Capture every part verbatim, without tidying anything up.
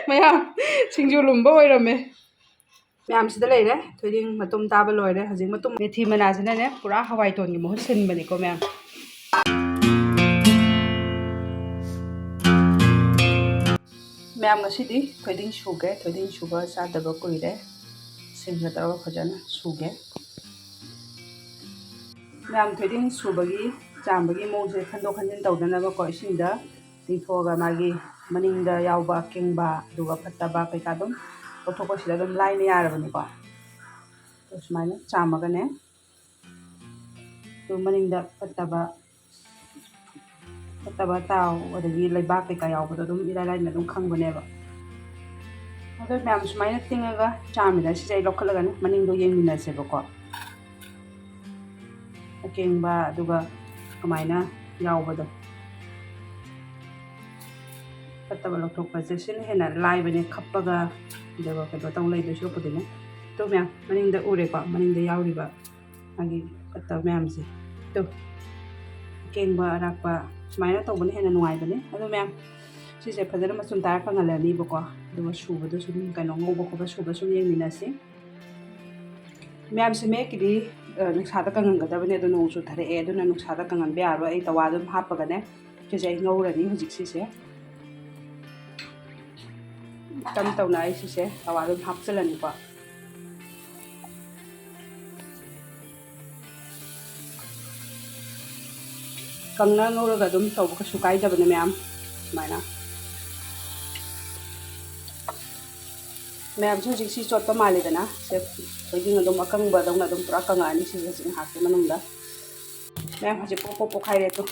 ꯃꯌꯥꯝ, ꯁꯤꯡꯖꯨ ꯂꯨꯝꯕ ꯑꯣꯏꯔꯝꯃꯦ꯫ ꯃꯌꯥꯝ, ꯁꯤꯗ ꯂꯩꯔꯦ, ꯊꯣꯏꯗꯤꯡ ꯃꯇꯨꯝ ꯇꯥꯕ ꯂꯣꯏꯔꯦ꯫ ꯍꯧꯖꯤꯛ ꯃꯇꯨꯝ, ꯃꯦꯊꯤ ꯃꯅꯥꯁꯤꯅꯅꯦ ꯄꯨꯔꯥ ꯍꯋꯥꯏ ꯇꯣꯟꯒꯤ ꯃꯍꯨꯠ ꯁꯤꯟꯕꯅꯤꯀꯣ ꯃꯌꯥꯝ꯫ ꯃꯌꯥꯝ, ꯉꯁꯤꯗꯤ ꯊꯣꯏꯗꯤꯡ ꯁꯨꯒꯦ꯫ ꯊꯣꯏꯗꯤꯡ ꯁꯨꯕ ꯆꯥꯗꯕ ꯀꯨꯏꯔꯦ꯫ ꯁꯤꯡꯒ ꯇꯧꯔꯒ ꯐꯖꯅ ꯁꯨꯒꯦ꯫ ꯃꯌꯥꯝ, ꯊꯣꯏꯗꯤꯡ ꯁꯨꯕꯒꯤ, ꯆꯥꯝꯕꯒꯤ ꯃꯑꯣꯡꯁꯦ ꯈꯟꯗꯣꯛ ꯈꯟꯖꯤꯟ ꯇꯧꯗꯅꯕꯀꯣ, ꯏꯁꯤꯡꯗ ꯇꯤꯡꯊꯣꯛꯑꯒ ꯃꯥꯒꯤ ꯃꯅꯤꯡꯗ ꯌꯥꯎꯕ ꯑꯀꯦꯡꯕ ꯑꯗꯨꯒ ꯐꯠꯇꯕ ꯀꯩꯀꯥ ꯑꯗꯨꯝ ꯂꯧꯊꯣꯛꯄꯁꯤꯗ ꯑꯗꯨꯝ ꯂꯥꯏꯅ ꯌꯥꯔꯕꯅꯤꯀꯣ꯫ ꯑꯗꯣ ꯁꯨꯃꯥꯏꯅ ꯆꯥꯝꯃꯒꯅꯦ, ꯑꯗꯨ ꯃꯅꯤꯡꯗ ꯐꯠꯇꯕ, ꯐꯠꯇꯕ ꯇꯥꯎ, ꯑꯗꯒꯤ ꯂꯩꯕꯥꯛ ꯀꯩꯀꯥ ꯌꯥꯎꯕꯗꯣ ꯑꯗꯨꯝ ꯏꯔꯥꯏ ꯂꯥꯏꯅ ꯑꯗꯨꯝ ꯈꯪꯕꯅꯦꯕ꯫ ꯑꯗꯣ ꯃꯌꯥꯝ, ꯁꯨꯃꯥꯏꯅ ꯇꯤꯡꯉꯒ ꯆꯥꯝꯃꯤꯗ ꯁꯤꯁꯦ ꯑꯩ ꯂꯧꯈꯠꯂꯒꯅꯦ ꯃꯅꯤꯡꯗꯣ ꯌꯦꯡꯃꯤꯟꯅꯁꯦꯕꯀꯣ꯫ ꯑꯀꯦꯡꯕ ꯑꯗꯨꯒ ꯀꯃꯥꯏꯅ ꯌꯥꯎꯕꯗꯣ, ꯐꯠꯇꯕ ꯂꯧꯊꯣꯛꯄꯁꯦ ꯁꯤꯅ ꯍꯦꯟꯅ ꯂꯥꯏꯕꯅꯦ, ꯈꯞꯄꯒ ꯑꯗꯨꯒ ꯀꯩꯅꯣ ꯇꯧ ꯂꯩꯗꯣꯏ ꯁꯔꯨꯛꯄꯨꯗꯤꯅꯦ꯫ ꯑꯗꯣ ꯃꯌꯥꯝ, ꯃꯅꯤꯡꯗ ꯎꯔꯦꯀꯣ, ꯃꯅꯤꯡꯗ ꯌꯥꯎꯔꯤꯕ ꯃꯥꯒꯤ ꯐꯠꯇꯕ ꯃꯌꯥꯝꯁꯦ꯫ ꯑꯗꯣ ꯑꯀꯦꯡꯕ ꯑꯔꯥꯛꯄ ꯁꯨꯃꯥꯏꯅ ꯇꯧꯕꯅ ꯍꯦꯟꯅ ꯅꯨꯡꯉꯥꯏꯕꯅꯦ꯫ ꯑꯗꯣ ꯃꯌꯥꯝ, ꯁꯤꯁꯦ ꯐꯖꯅ ꯃꯆꯨꯝ ꯇꯥꯔ ꯀꯪꯍꯜꯂꯅꯤꯕꯀꯣ, ꯑꯗꯨꯒ ꯁꯨꯕꯗꯣ ꯁꯨꯝ, ꯀꯩꯅꯣ, ꯉꯧꯕ ꯈꯣꯠꯄ ꯁꯨꯕ ꯁꯨꯝ ꯌꯦꯡꯃꯤꯟꯅꯁꯤ꯫ ꯃꯌꯥꯝꯁꯦ ꯃꯌꯦꯛꯀꯤꯗꯤ, ꯑ, ꯅꯨꯡꯁꯥꯗ ꯀꯪꯍꯟꯒꯗꯕꯅꯦ, ꯑꯗꯣ ꯅꯣꯡ ꯆꯨꯊꯔꯛꯑꯦ, ꯑꯗꯨꯅ ꯅꯨꯡꯁꯥꯗ ꯀꯪꯍꯟꯕ ꯌꯥꯔꯣꯏ꯫ ꯑꯩ ꯇꯋꯥ ꯑꯗꯨꯝ ꯍꯥꯞꯄꯒꯅꯦ, ꯁꯤꯁꯦ ꯑꯩ ꯉꯧꯔꯅꯤ ꯍꯧꯖꯤꯛ ꯁꯤꯁꯦ꯫ ꯇꯞ ꯇꯞꯅ ꯑꯩ ꯁꯤꯁꯦ ꯇꯋꯥ ꯑꯗꯨꯝ ꯍꯥꯞꯆꯤꯜꯂꯅꯤꯀꯣ꯫ ꯀꯪꯅ ꯉꯧꯔꯒ ꯑꯗꯨꯝ ꯇꯧꯕ ꯀꯩꯁꯨ ꯀꯥꯏꯗꯕꯅꯦ ꯃꯌꯥꯝ꯫ ꯁꯨꯃꯥꯏꯅ ꯃꯌꯥꯝꯁꯨ ꯍꯧꯖꯤꯛꯁꯤ ꯆꯣꯠꯄ ꯃꯥꯜꯂꯤꯗꯅ, ꯁꯦ ꯊꯣꯏꯗꯤꯡ ꯑꯗꯨꯝ ꯑꯀꯪꯕꯗꯧꯅ ꯑꯗꯨꯝ ꯄꯨꯔꯥ ꯀꯪꯉꯛꯑꯅꯤ ꯁꯤꯁꯦ ꯍꯧꯖꯤꯛ ꯉꯥꯏꯍꯥꯛꯀꯤ ꯃꯅꯨꯡꯗ꯫ ꯃꯌꯥꯝ, ꯍꯧꯖꯤꯛ ꯄꯣꯛ ꯄꯣꯛ ꯄꯣꯛꯈꯥꯏꯔꯦ꯫ ꯑꯗꯣ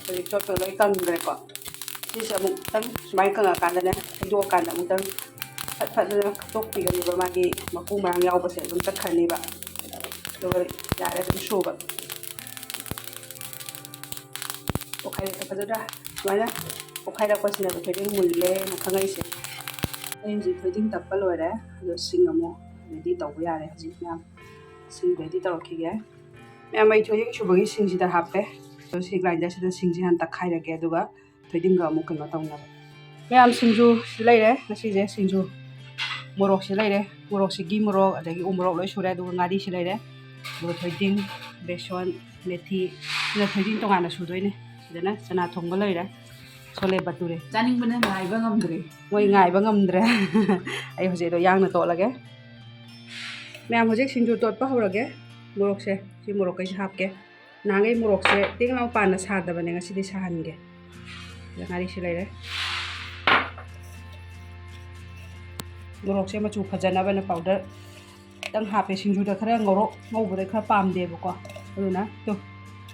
ꯍꯧꯖꯤꯛ ꯆꯣꯠꯄ ꯂꯣꯏ ꯀꯪꯈ꯭ꯔꯦꯀꯣ꯫ ꯁꯤꯁꯦ ꯑꯃꯨꯛꯇꯪ ꯁꯨꯃꯥꯏꯅ ꯀꯪꯉꯛꯀꯥꯟꯗꯅꯦ, ꯍꯩꯗꯣꯛꯑꯀꯥꯟꯗ ꯑꯃꯨꯛꯇꯪ ꯐꯠ ꯐꯠ ꯈꯠꯇꯣꯛꯄꯤꯒꯅꯦꯕ, ꯃꯥꯒꯤ ꯃꯀꯨ ꯃꯔꯥꯡ ꯌꯥꯎꯕꯁꯦ ꯑꯗꯨꯝ ꯆꯠꯈ꯭ꯔꯅꯤꯕ꯫ ꯑꯗꯨꯒ ꯌꯥꯔꯦ ꯑꯗꯨꯝ ꯁꯨꯕ꯫ ꯄꯣꯛꯈꯥꯏꯔꯛꯄ ꯐꯖꯗ꯭ꯔꯥ? ꯁꯨꯃꯥꯏꯅ ꯄꯣꯛꯈꯥꯏꯔꯛꯄꯁꯤꯅꯦꯕ ꯊꯣꯏꯗꯤꯡ ꯃꯨꯜꯂꯦꯅ ꯈꯪꯉꯛꯏꯁꯦ꯫ ꯑꯩ ꯍꯧꯖꯤꯛ ꯊꯣꯏꯗꯤꯡ ꯇꯛꯄ ꯂꯣꯏꯔꯦ, ꯑꯗꯣ ꯁꯤꯡ ꯑꯃꯨꯛ ꯔꯦꯗꯤ ꯇꯧꯕ ꯌꯥꯔꯦ ꯍꯧꯖꯤꯛ ꯃꯌꯥꯝ꯫ ꯁꯤꯡ ꯔꯦꯗꯤ ꯇꯧꯔꯛꯈꯤꯒꯦ꯫ ꯃꯌꯥꯝ, ꯑꯩ ꯊꯣꯏꯗꯤꯡ ꯁꯨꯕꯒꯤ ꯁꯤꯡꯁꯤꯗ ꯍꯥꯞꯄꯦ꯫ ꯑꯗꯣ ꯁꯤ ꯒ꯭ꯔꯥꯏꯟꯗꯔꯁꯤꯗ ꯁꯤꯡꯁꯤ ꯍꯥꯟꯅ ꯇꯛꯈꯥꯏꯔꯒꯦ, ꯑꯗꯨꯒ ꯊꯣꯏꯗꯤꯡꯒ ꯑꯃꯨꯛ ꯀꯩꯅꯣ ꯇꯧꯅꯕ꯫ ꯃꯌꯥꯝ, ꯁꯤꯡꯖꯨ ꯁꯤ ꯂꯩꯔꯦ꯫ ꯉꯁꯤꯁꯦ ꯁꯤꯡꯖꯨ ꯃꯣꯔꯣꯛꯁꯤ ꯂꯩꯔꯦ, ꯃꯣꯔꯣꯛꯁꯤ ꯘꯤ ꯃꯣꯔꯣꯛ, ꯑꯗꯒꯤ ꯎ ꯃꯣꯔꯣꯛ ꯂꯣꯏ ꯁꯨꯔꯦ꯫ ꯑꯗꯨꯒ ꯉꯥꯔꯤꯁꯤ ꯂꯩꯔꯦ, ꯑꯗꯨꯒ ꯊꯣꯏꯗꯤꯡ, ꯕꯦꯁꯣꯟ, ꯃꯦꯊꯤ, ꯁꯤꯅ ꯊꯣꯏꯗꯤꯡ ꯇꯣꯉꯥꯟꯅ ꯁꯨꯗꯣꯏꯅꯦ꯫ ꯁꯤꯗꯅ ꯆꯅꯥ ꯊꯣꯡꯕ ꯂꯩꯔꯦ, ꯁꯣꯂꯦ ꯕꯇꯨꯔꯦ꯫ ꯆꯥꯅꯤꯡꯕꯅ ꯉꯥꯏꯕ ꯉꯝꯗ꯭ꯔꯦ꯫ ꯃꯣꯏ ꯉꯥꯏꯕ ꯉꯝꯗ꯭ꯔꯦ꯫ ꯑꯩ ꯍꯧꯖꯤꯛ ꯑꯗꯣ ꯌꯥꯡꯅ ꯇꯣꯠꯂꯒꯦ꯫ ꯃꯌꯥꯝ, ꯍꯧꯖꯤꯛ ꯁꯤꯡꯖꯨ ꯇꯣꯠꯄ ꯍꯧꯔꯒꯦ꯫ ꯃꯣꯔꯣꯛꯁꯦ, ꯁꯤ ꯃꯣꯔꯣꯛꯈꯩꯁꯦ ꯍꯥꯞꯀꯦ꯫ ꯅꯍꯥꯟꯈꯩ ꯃꯣꯔꯣꯛꯁꯦ ꯇꯤꯡ ꯂꯥꯎ ꯄꯥꯟꯅ ꯁꯥꯗꯕꯅꯦ, ꯉꯁꯤꯗꯤ ꯁꯥꯍꯟꯒꯦ꯫ ꯉꯥꯔꯤꯁꯤ ꯂꯩꯔꯦ꯫ ꯃꯣꯔꯣꯛꯁꯦ ꯃꯆꯨ ꯐꯖꯅꯕꯅ ꯄꯥꯎꯗꯔ ꯈꯤꯇꯪ ꯍꯥꯞꯄꯦ꯫ ꯁꯤꯡꯖꯨꯗ ꯈꯔ ꯉꯧꯔꯣꯛ ꯉꯧꯕꯗ ꯈꯔ ꯄꯥꯝꯗꯦꯕꯀꯣ, ꯑꯗꯨꯅ ꯇꯨ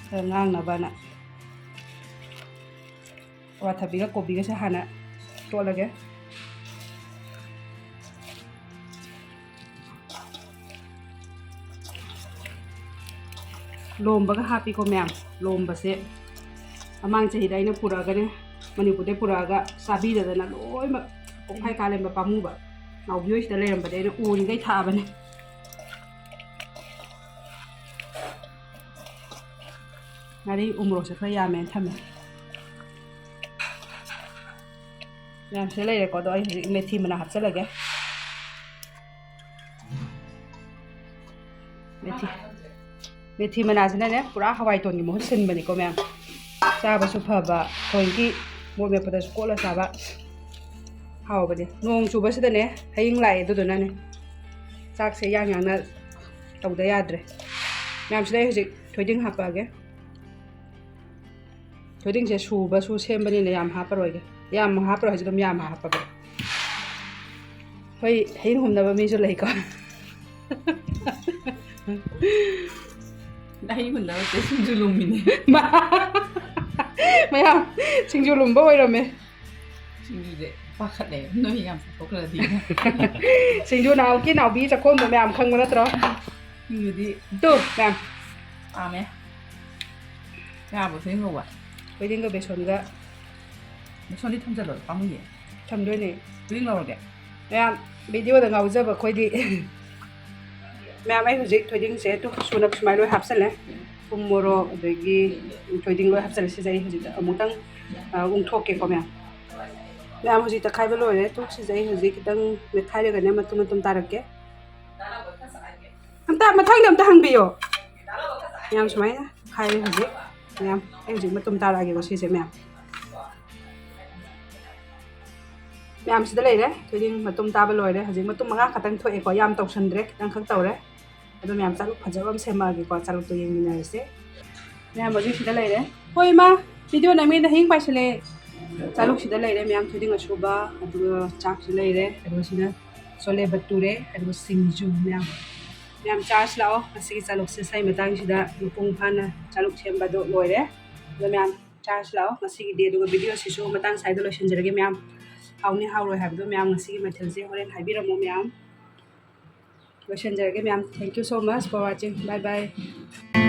ꯈꯔ ꯉꯥꯡꯅꯕꯅ꯫ ꯑꯋꯥꯊꯕꯤꯒ ꯀꯣꯕꯤꯒꯁꯦ ꯍꯥꯟꯅ ꯇꯣꯠꯂꯒꯦ꯫ ꯂꯣꯝꯕꯒ ꯍꯥꯞꯄꯤꯀꯣ ꯃꯌꯥꯝ꯫ ꯂꯣꯝꯕꯁꯦ ꯃꯃꯥꯡ ꯆꯍꯤꯗ ꯑꯩꯅ ꯄꯨꯔꯛꯑꯒꯅꯦ, ꯃꯅꯤꯄꯨꯔꯗꯩ ꯄꯨꯔꯛꯑꯒ ꯆꯥꯕꯤꯗꯗꯅ ꯂꯣꯏꯅꯃꯛ ꯀꯣꯛꯐꯥꯏ ꯀꯥ ꯂꯩꯔꯝꯕ ꯄꯥꯝꯃꯨꯕ꯫ ꯅꯥꯎꯕꯤ ꯍꯣꯏꯁꯤꯗ ꯂꯩꯔꯝꯕꯗꯩ ꯑꯩꯅ ꯎꯔꯤꯈꯩ ꯊꯥꯛꯑꯕꯅꯦ꯫ ꯉꯥꯔꯤ ꯎ ꯃꯣꯔꯣꯛꯁꯦ ꯈꯔ ꯌꯥꯝꯃꯦꯅ ꯊꯝꯃꯦ꯫ ꯃꯌꯥꯝꯁꯦ ꯂꯩꯔꯦꯀꯣ꯫ ꯑꯗꯣ ꯑꯩ ꯍꯧꯖꯤꯛ ꯃꯦꯊꯤ ꯃꯅꯥ ꯍꯥꯞꯆꯤꯜꯂꯒꯦ꯫ ꯃꯦꯊꯤ, ꯃꯦꯊꯤ ꯃꯅꯥꯁꯤꯅꯅꯦ, ꯄꯨꯔꯥ ꯍꯋꯥꯏ ꯇꯣꯟꯒꯤ ꯃꯍꯨꯠ ꯁꯤꯟꯕꯅꯤꯀꯣ ꯃꯌꯥꯝ꯫ ꯆꯥꯕꯁꯨ ꯐꯕ, ꯊꯑꯣꯏꯀꯤ ꯃꯣꯔꯣꯛ ꯃꯦꯠꯄꯗꯁꯨ ꯀꯣꯠꯂ ꯆꯥꯕ ꯍꯥꯎꯕꯅꯦ꯫ ꯅꯣꯡ ꯆꯨꯕꯁꯤꯗꯅꯦ, ꯍꯌꯤꯡ ꯂꯥꯛꯑꯦ, ꯑꯗꯨꯗꯨꯅꯅꯦ ꯆꯥꯛꯁꯦ ꯌꯥꯡ ꯌꯥꯡꯅ ꯇꯧꯗ ꯌꯥꯗ꯭ꯔꯦ꯫ ꯃꯌꯥꯝꯁꯤꯗ ꯑꯩ ꯍꯧꯖꯤꯛ ꯊꯣꯏꯗꯤꯡ ꯍꯥꯞꯄꯛꯑꯒꯦ꯫ ꯊꯣꯏꯗꯤꯡꯁꯦ ꯁꯨꯕꯁꯨ ꯁꯦꯝꯕꯅꯤꯅ ꯌꯥꯝ ꯍꯥꯞꯄꯔꯣꯏꯒꯦ꯫ ꯌꯥꯝ ꯍꯥꯞꯄꯔꯣꯏ ꯍꯥꯏꯁꯦ, ꯑꯗꯨꯝ ꯌꯥꯝ ꯍꯥꯞꯄꯒꯦ꯫ ꯍꯣꯏ, ꯍꯌꯤꯡ ꯍꯨꯝꯅꯕ ꯃꯤꯁꯨ ꯂꯩꯀꯣ꯫ ꯑꯩ ꯃꯨꯟꯗꯕ ꯅꯠꯇꯦ, ꯁꯤꯡꯖꯨ ꯂꯨꯝꯃꯤꯅꯦ꯫ ꯃꯌꯥꯝ, ꯁꯤꯡꯖꯨ ꯂꯨꯝꯕ ꯑꯣꯏꯔꯝꯃꯦ꯫ ꯁꯤꯡꯖꯨꯁꯦ ꯄꯥꯈꯠꯂꯦ, ꯅꯣꯏ ꯌꯥꯝ ꯆꯥꯊꯣꯛꯈ꯭ꯔꯗꯤ꯫ ꯁꯤꯡꯖꯨ ꯅꯍꯥꯟꯃꯨꯛꯀꯤ ꯅꯥꯎꯕꯤ ꯆꯥꯛꯈꯣꯝꯗꯣ ꯃꯌꯥꯝ ꯈꯪꯕ ꯅꯠꯇ꯭ꯔꯣ? ꯁꯤꯡꯖꯨꯗꯤ ꯇꯨ, ꯃꯌꯥꯝ꯫ ꯄꯥꯝꯃꯦ꯫ ꯉꯥꯕꯨ ꯊꯣꯏꯗꯤꯡ ꯉꯧꯕ꯫ ꯊꯣꯏꯗꯤꯡꯒ ꯕꯦꯁꯣꯟꯒ꯫ ꯕꯦꯁꯣꯟꯗꯤ ꯊꯝꯖꯜꯂꯣ, ꯄꯥꯝꯃꯨꯏꯌꯦ꯫ ꯊꯝꯗꯣꯏꯅꯦ꯫ ꯊꯣꯏꯗꯤꯡ ꯉꯧꯔꯒꯦ꯫ ꯃꯌꯥꯝ, ꯚꯤꯗꯤꯑꯣꯗ ꯉꯥꯎꯖꯕ ꯑꯩꯈꯣꯏꯗꯤ꯫ ꯃꯌꯥꯝ, ꯑꯩ ꯍꯧꯖꯤꯛ ꯊꯣꯏꯗꯤꯡꯁꯦ ꯇꯨ ꯁꯨꯅꯕ ꯁꯨꯃꯥꯏꯅ ꯂꯣꯏ ꯍꯥꯞꯆꯜꯂꯦ꯫ ꯊꯨꯝ, ꯃꯣꯔꯣꯛ, ꯑꯗꯒꯤ ꯊꯣꯏꯗꯤꯡ ꯂꯣꯏ ꯍꯥꯞꯆꯜꯂꯦ꯫ ꯁꯤꯁꯦ ꯑꯩ ꯍꯧꯖꯤꯛ ꯑꯃꯨꯛꯇꯪ, ꯑ, ꯎꯪꯊꯣꯛꯀꯦꯀꯣ ꯃꯌꯥꯝ꯫ ꯃꯌꯥꯝ, ꯍꯧꯖꯤꯛ ꯇꯛꯈꯥꯏꯕ ꯂꯣꯏꯔꯦ꯫ ꯇꯣꯛꯁꯤꯁꯦ ꯑꯩ ꯍꯧꯖꯤꯛ ꯈꯤꯇꯪ ꯃꯦꯠꯈꯥꯏꯔꯒꯅꯦ ꯃꯇꯨꯝ ꯃꯇꯨꯝ ꯇꯥꯔꯛꯀꯦ꯫ ꯑꯝꯇ ꯃꯊꯪꯗ ꯑꯝꯇ ꯍꯪꯕꯤꯌꯣ꯫ ꯃꯌꯥꯝ, ꯁꯨꯃꯥꯏꯅ ꯇꯛꯈꯥꯏꯔꯦ ꯍꯧꯖꯤꯛ꯫ ꯃꯌꯥꯝ, ꯑꯩ ꯍꯧꯖꯤꯛ ꯃꯇꯨꯝ ꯇꯥꯔꯛꯑꯒꯦꯀꯣ ꯁꯤꯁꯦ ꯃꯌꯥꯝ꯫ ꯃꯌꯥꯝ, ꯁꯤꯗ ꯂꯩꯔꯦ꯫ ꯊꯣꯏꯗꯤꯡ ꯃꯇꯨꯝ ꯇꯥꯕ ꯂꯣꯏꯔꯦ꯫ ꯍꯧꯖꯤꯛ ꯃꯇꯨꯝ ꯃꯉꯥ ꯈꯛꯇꯪ ꯊꯣꯛꯑꯦꯀꯣ꯫ ꯌꯥꯝ ꯇꯧꯁꯟꯗ꯭ꯔꯦ, ꯈꯤꯇꯪ ꯈꯛ ꯇꯧꯔꯦ꯫ ꯑꯗꯣ ꯃꯌꯥꯝ, ꯆꯥꯂꯨꯛ ꯐꯖꯕ ꯑꯃ ꯁꯦꯝꯃꯛꯑꯒꯦꯀꯣ꯫ ꯆꯥꯂꯨꯛꯇꯣ ꯌꯦꯡꯃꯤꯟꯅꯔꯁꯦ꯫ ꯃꯌꯥꯝ, ꯍꯧꯖꯤꯛ ꯁꯤꯗ ꯂꯩꯔꯦ꯫ ꯍꯣꯏ, ꯏꯃꯥ, ꯚꯤꯗꯤꯑꯣ ꯅꯝꯃꯤꯅ ꯍꯤꯡ ꯄꯥꯏꯁꯤꯜꯂꯦ꯫ ꯆꯥꯂꯨꯛꯁꯤꯗ ꯂꯩꯔꯦ ꯃꯌꯥꯝ, ꯊꯣꯏꯗꯤꯡ ꯑꯁꯨꯕ, ꯑꯗꯨꯒ ꯆꯥꯛꯁꯨ ꯂꯩꯔꯦ, ꯑꯗꯨꯒ ꯁꯤꯗ ꯆꯣꯂꯦ ꯕꯇꯨꯔꯦ, ꯑꯗꯨꯒ ꯁꯤꯡꯖꯨ ꯃꯌꯥꯝ꯫ ꯃꯌꯥꯝ, ꯆꯥꯔꯖ ꯂꯥꯛꯑꯣ꯫ ꯉꯁꯤꯒꯤ ꯆꯥꯂꯨꯛꯁꯦ ꯁ꯭ꯋꯥꯏ ꯃꯇꯥꯡꯁꯤꯗ ꯃꯄꯨꯡ ꯐꯥꯅ ꯆꯥꯂꯨꯛ ꯁꯦꯝꯕꯗꯣ ꯂꯣꯏꯔꯦ꯫ ꯑꯗꯣ ꯃꯌꯥꯝ, ꯆꯥꯔꯖ ꯂꯥꯛꯑꯣ ꯉꯁꯤꯒꯤꯗꯤ꯫ ꯑꯗꯨꯒ ꯚꯤꯗꯤꯑꯣꯁꯤꯁꯨ ꯃꯇꯥꯡ ꯁ꯭ꯋꯥꯏꯗ ꯂꯣꯏꯁꯤꯟꯖꯔꯒꯦ ꯃꯌꯥꯝ꯫ ꯍꯥꯎꯅꯤ ꯍꯥꯎꯔꯣꯏ ꯍꯥꯏꯕꯗꯣ ꯃꯌꯥꯝ ꯉꯁꯤꯒꯤ ꯃꯊꯦꯜꯁꯦ ꯍꯣꯔꯦꯟ ꯍꯥꯏꯕꯤꯔꯝꯃꯣ ꯃꯌꯥꯝ꯫ ꯂꯣꯏꯁꯤꯟꯖꯔꯒꯦ ꯃꯌꯥꯝ꯫ Thank you so much for watching. Bye bye.